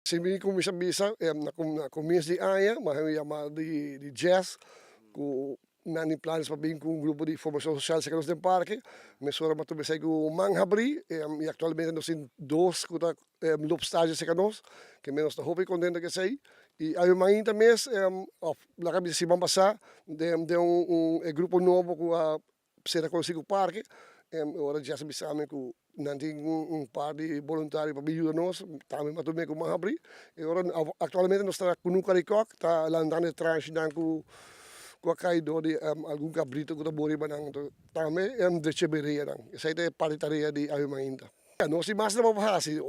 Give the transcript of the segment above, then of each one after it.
Si mi kuminsá bisa na kumiens di aña mi a haña un yamada di Jazz ku nan tin planes pa bin ku un grupo di formashon sosial serka nos den parke. Mesora mi a tuma esei ku man habrí i aktualmente nos tin dos ku ta loop stage serka nos, ke nos ta hopi kontento ku esei. I awe mainta mes òf laga bisa siman pasá den un e grupo nobo ku a Sera konosí ku parke, ora Jesse bisa mi ku nan tin un par di boluntario pa bin yuda nos, tambe mi a tuma ku man habrí. E ora aktualmente nos ta ku Nuka Rikòk ta lantando e tranchinan ku a kai dor di algun kabrito ku ta bori riba nan. Tambe drecha e bereanan. Esei ta e parti tarea di awe mainta. Nos tin mas trabou pa hasi.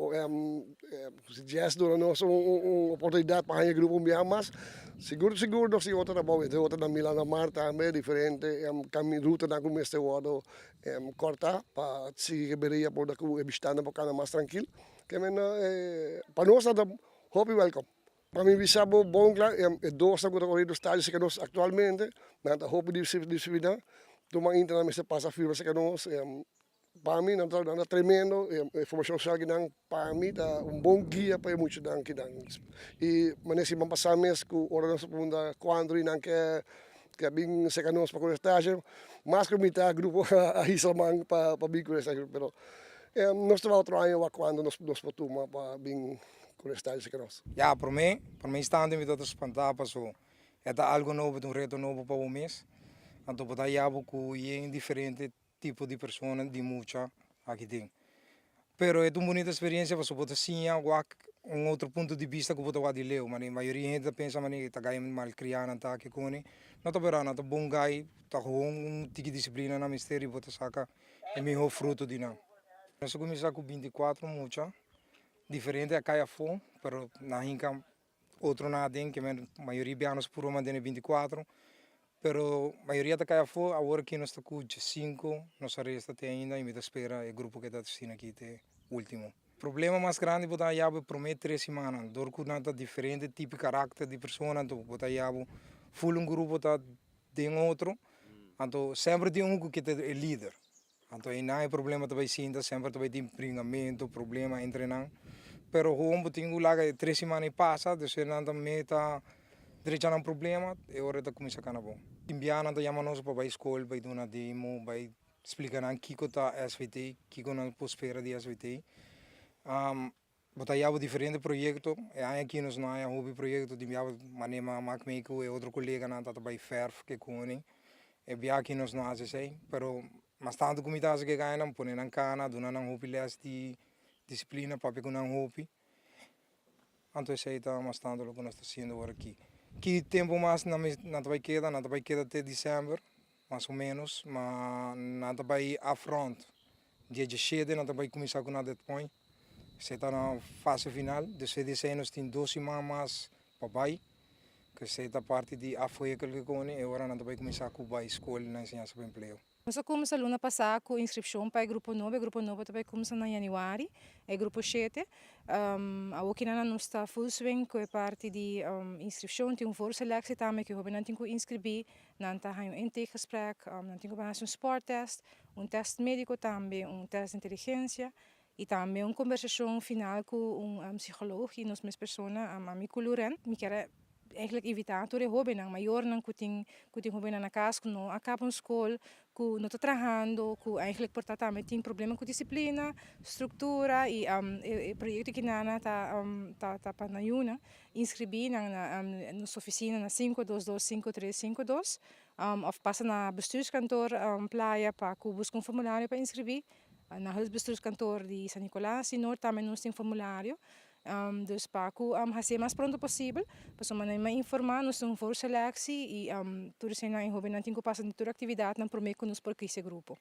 Si Jess duna nos un oportunidat pa haña grupo un biaha mas, sigur sigur nos tin otro trabou, entre otro na Milana Mar tambe diferente rutanan ku mester wòrdu kòrtá pa sigui ke beria por ku e bishitantenan por kana mas trankil. Ke men pa nos nan ta hopi wèlkòm. Pa mi bisa bo bon kla, e dosnan ku ta kore stadio serka nos aktualmente, nan ta hopi disipliná, tur mainta nan mester pasa firma serka nos. Pa mi nan ta nan ta tremendo e formashon sosial ki nan pa mi ta un bon guia pa e muchanan ki nan i manera siman pasa mes ku ora nos a punta kuantu di nan ke ke a bin serka nos pa kore stage mas ku mitad grupo a hisa man pa pa bin kore stage pero nos ta wak otro aña wak kuantu nos nos por tuma pa bin kore stage serka nos. Ya prome prome instante mi ta spanta paso e ta algo nobo ta un reto nobo pa bo mes anto bo ta haya bo ku yen diferente tipo di persona di mucha aki den. Pero e ta un bunita experiencia pasobra bo ta siña wak un otro punto di bista ku bo ta wak di leu. Manera mayoria hende ta pensa manera ta gai malkriá nan ta aki koni. No ta berdad, nan ta bon gai, ta gewoon un tiki disiplina nan mester i bo ta saka e miho fruto di nan. Nos a kuminsá ku 24 mucha, diferente a kai afó, pero nan hinka Otro nan aden ke men mayoria bia nos puru mantene 24, pero mayoria ta kai afó, awor aki nos ta ku 5, nos a resta te ainda i mi ta spera e grupo ke ta asina aki te ultimo. Problema mas grandi bo ta haya bo e prome tres simannan, dor ku nan ta diferente tipo i karakter di persona, anto bo ta haya bo ful un grupo ta den otro, anto semper tin un ku ke ta e lider. Anto einan e problema ta bai sinta, semper ta bai tin bringamento, problema entre nan. Pero hoon bo tin ku laga e tres siman ei pasa, despues nan ta meta drecha nan problema, e ora e ta kuminsá kana bon. Tin bia nan ta yama nos pa bai skol, bai duna demo, bai splika nan kiko ta SVT, kiko nan por spera di SVT. Bo ta yaba diferente proyekto, e aña aki nos no haña hopi proyekto, tin biaha manera mi a mak mee ku e otro koleganan ta ta bai fèrf ke koning, e biaha aki nos no hasi esei, pero mas tantu ku mi ta hasi ke gainan, pone nan kana, duna nan hopi lès di disiplina, papia ku nan hopi, anto esei ta mas tantu loke nos ta hasiendo awor aki. Ki tempu mas nan nan ta bai keda? Nan ta bai keda te desèmber, mas o ménos, ma nan ta bai afrònt Dia 17 nan ta bai kuminsá ku nan det point. Esei ta na fase final. Despues di esei nos tin dos siman mas pa bai. Ku esei ta parti di afwekel ku koni e ora nan ta bai kuminsá ku bai skol na enseñansa pa empleo. Nos a kuminsá luna pasá ku inskripshon pa e grupo nobo. E grupo nobo ta bai kuminsá na yanüari, e grupo shete. Awor kinan nos ta full swing ku e parti di inskripshon. Tin un voorselectie tambe ku e hobennan tin ku inskribí. Nan ta haña un intakegesprek, nan tin ku bai hasi un sporttest, un test médiko tambe, un test di inteligensia i tambe un kombersashon final ku un psikoloog i nos mes persona, ami ku Luren. Mi kier a eigenlijk invitá tur e hóbennan, mayornan ku tin ku tin hóbennan na kas ku no a kaba un skol, ku no ta trahando, ku eigenlijk por ta tambe tin problema ku disiplina, struktura i e proyekto kinan ta ta pa nan yunan. Inscribí nan na nos oficina na 522 5352 of pasa na bestuurskantoor Playa pa cu busca un formulario pa inscribí. Na huisbestuurskantoor di San Nicolas y Noord tambe nos tin formulario. Dus pa cu hacié mas pronto posibel pasobra nan a informa nos tin un voorselectie y tur eseinan e hobennan tin cu pasa den tur actividadnan prome cu nos por kies e grupo.